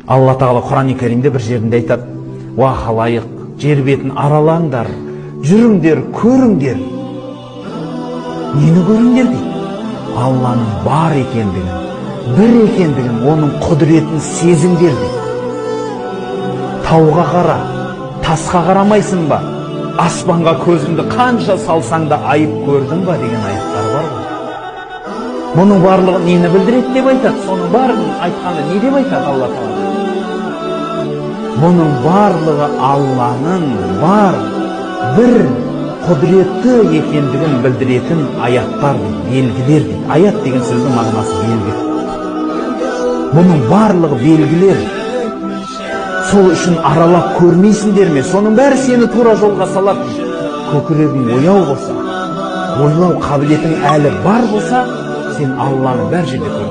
Алла Тағала Құран Кәрімде бір жерінде айтады: «Уа халайық, жер бетін аралаңдар, жүріңдер, көріңдер». Нені көріңдер дейді? Алланың бар екендігін, бір екендігін, оның құдіретін сезіңдер дейді. Тауға қара, тасқа қарамайсың ба? Аспанға көзіңді қанша салсаң да, айып көрдің ба деген аяттар бар ғой. Бұның барлығы нені білдіреді деп айтады? Соның барлығын айтқанда не деп айтады Алла Тағала? Бұның барлығы Алланың бар, бір, құдіретті екендігін білдіретін аяттар дейді, белгілер дейді. Аят деген сөздің мағынасы — белгі. Бұның барлығы белгілер. Сол үшін аралап көрмейсіңдер ме? Соның бәрі сені тура жолға салады дейді. Көкірегің ояу болса, ойлау қабілетің әлі бар болса, сен Алланы бәр жерде көресің.